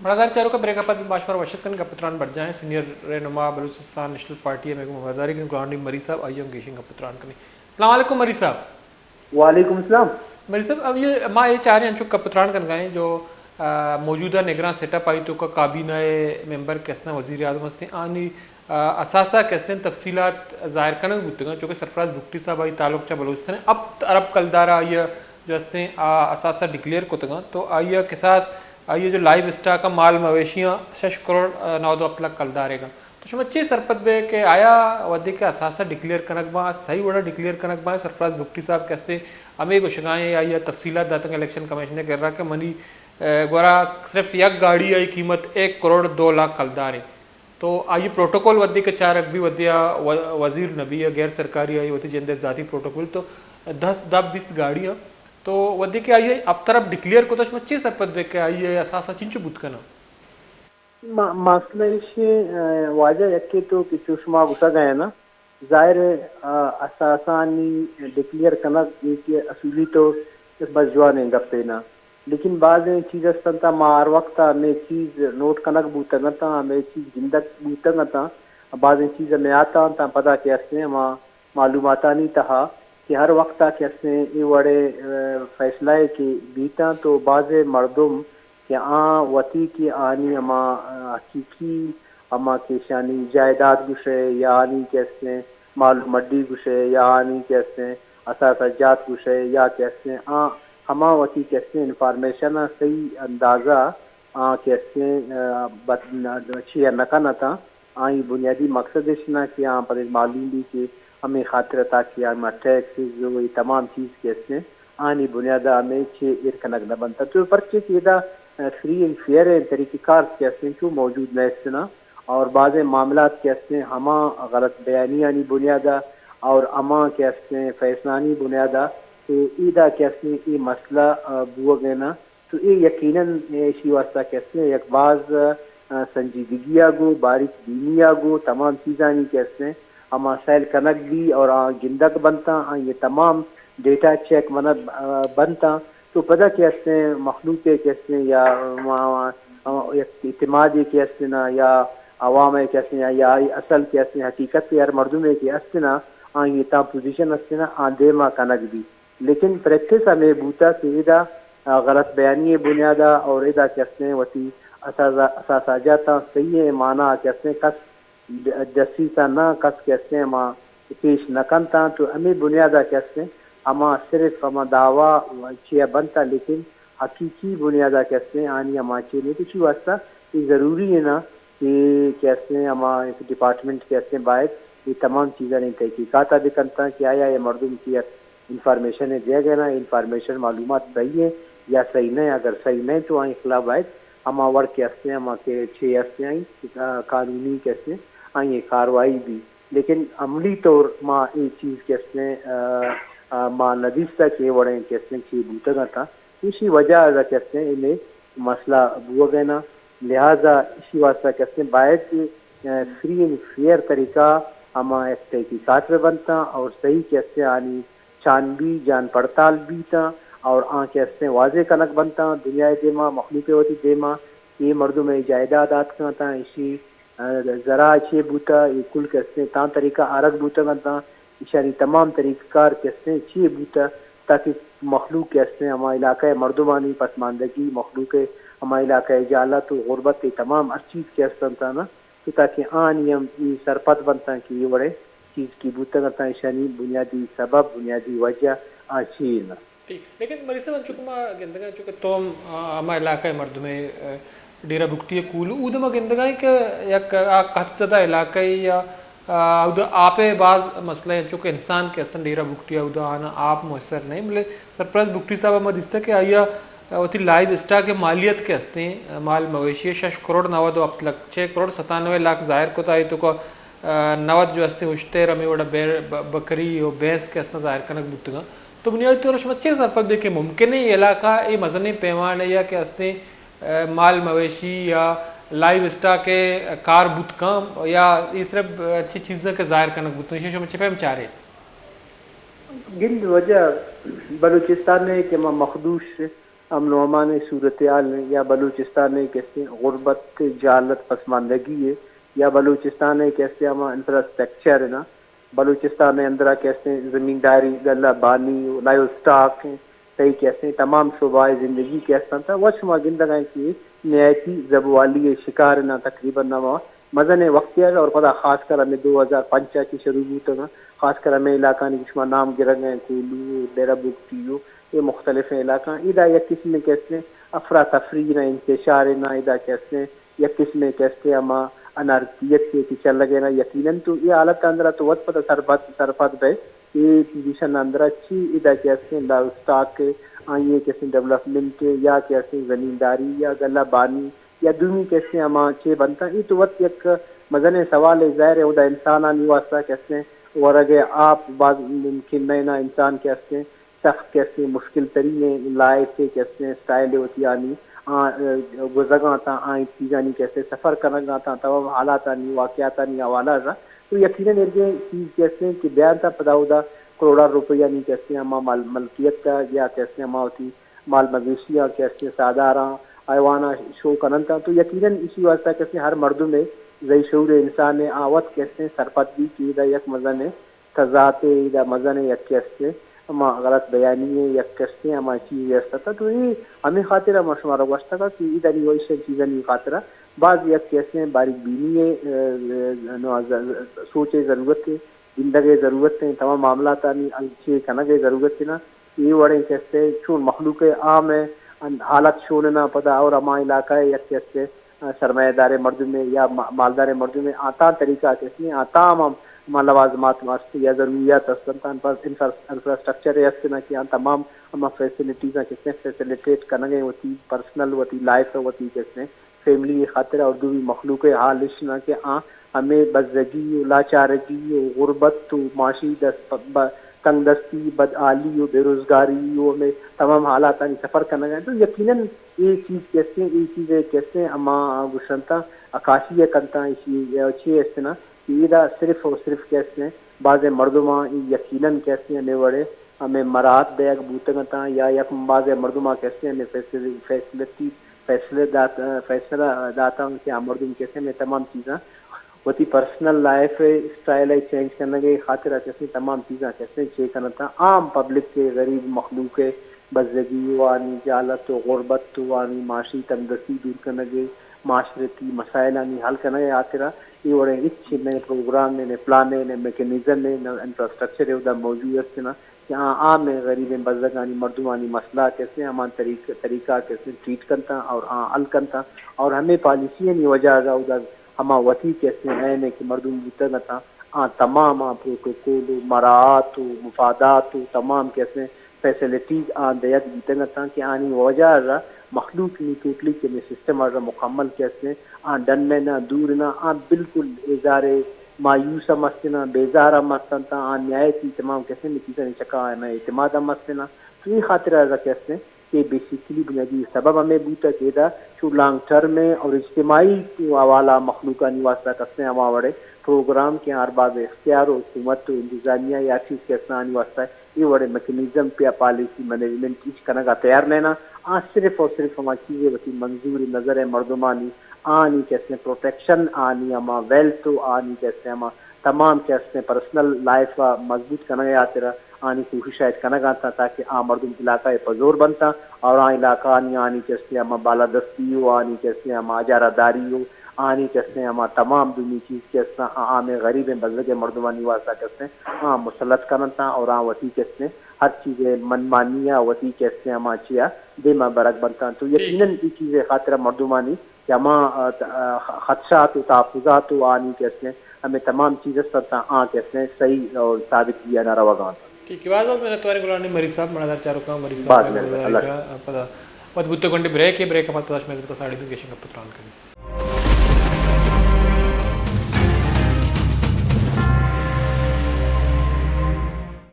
مڑادار چاروکاں، بریک ءَ پد ما شمارا وش اتک کنیں، گپ ءُ تران برجاہ ایں۔ سینئر رہنما بلوچستان نیشنل پارٹی ءِ ہمے گوں ہبرداری کنیں، گلام نبی مری صاحب، آئی ءَ ہم گیشیں گپ ءُ تران کنیں۔ السلام علیکم مری صاحب۔ وعلیکم السلام۔ مری صاحب، اب یہ ما یہ چاریں انچو گپ ءُ تران کنگا ایں جو، آ، موجودہ نگراں سیٹ اپ آئی توکا کابینہ ءِ ممبر کہ استیں، وزیر اعظم استیں، آنی، آ، اثاثہ کہ استیں تفصیلات ظاہر کنگ بوتگاں، چونکہ سرفراز بگٹی صاحب آئی تعلق چہ بلوچستان ءَ ہپت ارب کلدار آئی ءَ جو استیں آ اثاثہ ڈکلیئر کتگاں، تو آئی ءَ کساس آئی ءَ جو لائیو اسٹاک ءَ مال مویشیاں شش کروڑ، آ، نود و ہپت لکھ کلدار ئیگاں۔ تو شما چے سرپد بئے کہ آیا وھدے کہ اثاثہ ڈکلیئر کنگ باں، صحیح وڑا ڈکلیئر کنگ باں؟ سرفراز بگٹی صاحب کہ استیں ہمے گوشگا ایں، آئی ءَ تفصیلات داتگ الیکشن کمیشن ءِ کرا کہ منی، آ، گورا صرف یک گاڑی آئی قیمت ایک کروڑ دو لاکھ کلدار ایں۔ تو آئی پروٹوکول وھدے کہ چارگ بی، وھدے آ و-، وزیر نبی یا غیر سرکاری آئی وتی جند ءِ ذاتی پروٹوکول تو دس، دہ بیست گاڑی آں۔ تو وھدے کہ آئی ہپت ارب ڈکلیئر کتہ، شما چے سرپد بئے کہ آئی اثاثہ چنچو بوت کناں؟ ما-، مسئلہ ایش ایں، آ، واجہ یکے تو کہ چو شما گوشگ ءَ ئے نا، ظاہر ہے، آ، اثاثانی ڈکلیئر کنگ ایک اصولی طور بس جوانیں گپے نا۔ لیکن بازیں چیز است انت، ما ہر وقت ہمے چیز نوٹ کنگ بوتگ انت، ہمے چیز گندگ بوتگ انت، بازیں چیز ہمے آتاں انت، پدا کہ استیں ہما معلوماتانی تہا کہ ہر وقتا کہ استیں اے وڑیں، آ، فیصلہ ءَ کہ بیتاں تو بازیں مردم کہ آ وتی کہ آنی ہما، آ، حقیقی ہما کہ ایشانی جائیداد گوشئے یا آنی کہ استیں مال و مڈی گوشئے یا آنی کہ استیں اثاثہ جات گوشئے یا کہ استیں آ ہما وتی کہ استیں انفارمیشن ءَ صحیح اندازہ آ کہ استیں، آ، بت-، چی ءَ نہ کن اتاں۔ آئی بنیادی مقصد اش نہ کہ آ پدا معلوم بی کہ ہمے خاطر ءَ تاکہ آ ما ٹیکسز و اے تمام چیز کہ استیں آنی بنیاد ءَ ہمے چے ایر کنگ نہ بنت۔ تو پرچے کہ ادا، آ، فری اینڈ فیئر ایں طریقہ کار کہ استیں چو موجود نہ استنا اور بازیں معاملات کہ استیں ہما غلط بیانیانی بنیاد ءَ اور ہما کہ استیں فیصلہانی بنیاد ءَ تو ایدا کہ استیں اے مسئلہ، آ، بوگ ءَ نہ تو اے یقیناً ایشی واسطہ کہ استیں یک باز، آ، سنجیدگی ءَ گوں، باریک بینی ءَ گوں، تمام چیزانی کہ استیں ہما سیل کنگ بی اور آ گندگ بنتاں، آئی ءِ تمام ڈیٹا چیک منگ، آ، بنتاں۔ تو پدا کہ استیں مخلوق ءَ کہ استیں یا ما-، ما-، یک اعتمادے کہ استیں نا یا عوام ءَ کہ استیں یا، یا آئی اصل کہ استیں حقیقت ءَ ہر مردمے کہ استیں نا، آئی ءِ تاں پوزیشن استیں نا، آ دیما کنگ بی۔ لیکن پریکٹس ہمے بوتہ کہ ادا، آ، غلط بیانی ءِ بنیاد ءَ اور ادا کہ استیں وتی اساسا-، اثاثہ جاتاں صحیح ءِ معنی ءَ کہ استیں کس ڈ-، ڈسیتہ نہ، کس کہ استیں ہما پیش نہ کنتاں، تو ہمے بنیاد ءَ کہ استیں ہما صرف ہما دعویٰ چیا بنتہ، لیکن حقیقی بنیاد ءَ کہ استیں آنی ہما چے نہ۔ تو چی واسطہ اے ضروری ہے نا کہ، کہ استیں ہما ایک ڈپارٹمنٹ کہ استیں باید اے تمام چیزانی تحقیقات ءَ بکنتاں کہ آیا اے مردم کہ یک انفارمیشن ءَ دیگ ءَ نا، انفارمیشن معلومات صحیح ہے یا صحیح نہ ہے، اگر صحیح نہ ہے تو آئی خلاف باید ہما وڑ کہ استیں، ہما کہ چے استیں آئی، آ، قانونی کہ استیں آئی کاروائی بی۔ لیکن عملی طور ما اے چیز کہ استیں، آ، آ، ما نہ دیستہ کہ اے وڑیں کہ استیں چے بوتگ اتاں۔ ایشی وجہ ءَ کہ استیں اے مسئلہ بوگ ءَ نا، لہذا ایشی واسطہ کہ استیں باید، آ، فری اینڈ فیئر طریقہ ہما یک تحقیقات بہ بنتاں اور صحیح کہ استیں آنی چان بی، جان پڑتال بیتاں اور آں کہ استیں واضح کنگ بنتاں دنیا ءِ دیما، مخلوق ءِ وتی دیما کہ اے مردم ءِ جائیداد آتکاں تاں ایشی، آ، ذرا چے بوتہ، اے کل کہ استیں تاں طریقہ آرگ بوتگ انتاں، ایشانی تمام طریقہ کار کہ استیں چے بوتہ تاکہ مخلوق کہ استیں ہما علاقہ ءِ مردمانی پسماندگی، مخلوق ءِ ہما علاقہ ءِ جہالت و غربت ءِ تمام ہر چیز کہ است انت نا، تو تاکہ آنی ہم اے سرپد بنتاں کہ اے وڑیں چیز کہ بوتگ انتاں، ایشانی بنیادی سبب، بنیادی وجہ آ چی انت۔ ٹھیک۔ لیکن مری صاحب، انچو کہ ما گندگاں، انچو کہ تو ہم، آ، ہما علاقہ ءِ مردمے، آ، ڈیرہ بگٹی ءِ کول، اود ما گندگاں کہ یک آ قحط زدہ علاقہ یا، آ، اود آپ ءِ باز مسئلہ ہے، انچو کہ انسان کہ استن ڈیرہ بگٹی ءَ اود آنا آپ میسر نہیں، بلے سرپرست بگٹی صاحب ءَ ما دیستہ کہ آئی ءَ وتی لائیو اسٹاک ءِ مالیت کہ استیں، مال مویشی ءِ شش کروڑ نود و ہپت لکھ، چھ کروڑ ستانوے لاکھ ظاہر کت، آئی توکا، آ، نود جو استیں اشتر، ہمے وڑا بیر-، ب-، بکری و بینس کہ استاں ظاہر کنگ بوتگاں۔ تو بنیادی طور شما چے سرپد بے کہ ممکن ہے اے علاقہ اے مزنیں پیمانے یا کہ استیں، آ، مال مویشی یا لائیو اسٹاک ءِ کار بوت کن یا اے صرف اچھی چیزاں کہ ظاہر کنگ بوتگاں، شما چے پیم چارے؟ گند وجہ بلوچستان ءِ کہ ما مخدوش امن و امان ءِ صورتحال یا بلوچستان ءِ کہ استیں غربت، جہالت، پسماندگی ءِ یا بلوچستان ءِ کہ استیں ہما انفراسٹرکچر نا، بلوچستان ءِ اندرا کہ استیں زمینداری، گلہ بانی، لائیو سٹاک، تئی کہ استیں تمام شعبہ ءِ زندگی کہ استنت، وت شما گندگ ءَ کہ نہایتی زبوالی ءِ شکار نا، تقریباً ہما مزنیں وقتے ءَ اور پدا خاص کر ہمے دو ہزار پنچ ءَ کہ شروع بوتگ، خاص کر ہمے علاقہانی کہ شما نام گرگ ءَ، کوہلو، ڈیرہ بگٹی و اے مختلفیں علاقہ، ادا یک قسمے کہ استیں افراتفری نا، انتشار نا، ادا کہ استیں یک قسمے کہ استیں ہما انارکیت کہ چلگ ءَ نا، یقیناً تو اے حالت اندرا تو وت پدا سرپد، سرپد بئے، اے پوزیشن اندرا چی ادا کہ استیں لائیو سٹاک ءِ، آئی ءِ کہ استیں ڈیولپمنٹ ءِ یا کہ استیں زمینداری یا گلہ بانی یا دومی کہ استیں ہما چے بنت، اے تو وت یک مزنیں سوالے، ظاہر ہے، اودا انسانانی واسطہ کہ استیں ورگ ءِ آپ باز ممکن نہ نا، انسان کہ استیں سخت کہ استیں مشکل ترین لائف ءِ کہ استیں اسٹائل ءِ وتی آنی آ، گوزگاں تاں، آئی چیزانی کہ استیں سفر کنگاں تاں، تمام حالاتانی، واقعاتانی حوالہ ءَ تو یقیناً ایرگیں چیز کہ استیں کہ بیان تاں پدا اودا کروڑاں روپیانی کہ استیں ہما مال ملکیت ءَ یا کہ استیں ہما وتی مال مویشیاں کہ استیں ساہداراں، حیواناں شو کننت، تو یقیناً ایشی واسطہ کہ استیں ہر مردمے، ذی شعور انسانے، آ وت کہ استیں سرپد بی کہ ادا یک مزنیں تضاد ءِ، ادا مزنیں یک کہ استیں ہما غلط بیانی ءِ، یک کہ استیں ہما چیزے است ات، تو اے ہمے خاطر ءَ ما شمارا گوشتگ کہ ادا نی و ایشی چیزانی خاطر ءَ باز یک کہ استیں باریک بینی ءِ، ءَ، ءَ، نو ز-، سوچ ءِ ضرورت ءِ، گندگ ءِ ضرورت ءِ، تمام معاملاتانی حل چے کنگ ءِ ضرورت ءِ نا۔ اے وڑیں کہ استیں چون مخلوق عام ءِ حالت چون نا، پدا اور ہما علاقہ ءِ یک کہ استیں، ءَ، سرمایہ داریں مردمے یا ما-، مالداریں مردمے، آ تاں طریقہ کہ استیں، آ تاں ہما، ہما لوازمات است یا ضروریات است، آ تاں انفرا-، انفراسٹرکچر است نا کہ آ تمام ہما فیسلٹیز کہ استیں فیسلیٹیٹ کنگ ءَ وتی پرسنل، وتی لائف ءِ، وتی کہ استیں فیملی ءِ خاطر ءَ، اور دومی مخلوق ءِ حال اش نا کہ آ ہمے بزگی و لاچارگی و غربت و معاشی دست ب-، تنگ دستی، بدحالی و بے روزگاری و ہمے تمام حالاتانی سفر کنگ ءَ انت۔ تو یقیناً اے چیز کہ استیں، اے چیز کہ استیں، ہما گوشنت عکاسی ءَ کنت، ایشی چے است نا کہ ادا صرف و صرف کہ استیں بازیں مردماں یقیناً کہ استیں ہمے وڑیں ہمے مراعات دیگ بوتگ اتاں یا یک بازیں مردماں کہ استیں ہمے فیصل-، فیصلتی، فیصلہ دات-، فیصلہ داتاں کہ آ مردم کہ استیں ہمے تمام چیزاں وتی پرسنل لائف ءِ اسٹائل ءِ چینج کنگ ءِ خاطر ءَ کہ استیں تمام چیزاں کہ استیں چے کنتاں، عام پبلک ءِ، غریب مخلوق ءِ بزگی و آنی جہالت و غربت و آنی معاشی تنگدستی دور کنگ ءِ، معاشرتی مسائلانی حل کنگ ءِ خاطر ءَ اے وڑیں ہچ نئے پروگرام ءِ، نئے پلان ءِ، نئے میکانزم ءِ، نئے انفراسٹرکچر ءِ اودا موجود است نا کہ آ عام غریبیں بزگانی مردمانی مسئلہ کہ استیں ہما طریق-، طریقہ کہ استیں ٹریٹ کنتاں اور آ حل کنتاں اور ہمے پالیسیانی وجہ ءَ اودا ہما وتی کہ استیں عین ءِ کہ مردم بوتگ اتاں، آ تمام آ پروٹوکول و مراعات و مفادات و تمام کہ استیں فیسلٹیز آ دیگ بیتگ اتاں کہ آنی وجہ ءَ را مخلوق نی ٹوٹلی کہ ہمے سسٹم ءَ را مکمل کہ استیں آ ڈن ءَ نا، دور نا، آ بالکل ازار مایوس ہم است نا، بیزار ہم است انت، آ نہایتی تمام کہ استیں نی چیزانی چکا آنا اعتماد ہم است نا۔ تو اے خاطر ءَ را کہ استیں کہ بیسیکلی بنیادی سبب ہمے بوتگ کہ ادا چو لانگ ٹرم ءِ اور اجتماعی حوالہ مخلوقانی واسطہ کسیں ہما وڑے پروگرام کہ ارباب اختیار و حکومت و انتظامیہ یا چیز کہ استانی واسطہ اے وڑے میکانزم پہ پالیسی مینجمنٹ ہچ کنگ ءَ تیار نہ انت۔ آ صرف اور صرف ہما چیزے وتی منظور نظر ءِ مردمانی، آنی کہ استیں پروٹیکشن، آنی ہما ویلتھ و آنی کہ استیں ہما تمام کہ استیں پرسنل لائف ءَ مضبوط کنگ ءِ خاطر ءَ آنی کوشش ءَ کنگ ءَ انت تاکہ آ مردم علاقہ ءِ پزور بنت اور آ علاقہ آنی، آنی کہ استیں ہما بالادستی و آنی کہ استیں ہما اجارہ داری و آنی کہ استیں ہما تمام دومی چیز کہ استاں آ عام غریبیں بزگیں مردمانی واسطہ کہ استیں آ مسلط کننت اور آ وتی کہ استیں ہر چیز ءِ منمانی ءَ وتی کہ استیں ہما چیا دیما برگ بنت۔ تو یقیناً اے چیز ءِ خاطر ءَ مردمانی کہ ہما، آ، ت-، آ، خ-، خدشات و تحفظات و آنی کہ استیں ہمے تمام چیز است انت، آ کہ استیں صحیح اور ثابت بیان ءَ روگ ءَ انت۔ ٹھیک ہے، باز باز منتوار گلانی مری صاحب، منا در چاروکاں مری صاحب باز منت، اللہ پدا وقت بوتے گونڈے بریک ہے، بریک ءَ پد پدا شمئے سرا ساڑی دو گیشیں گپ تران کنیں۔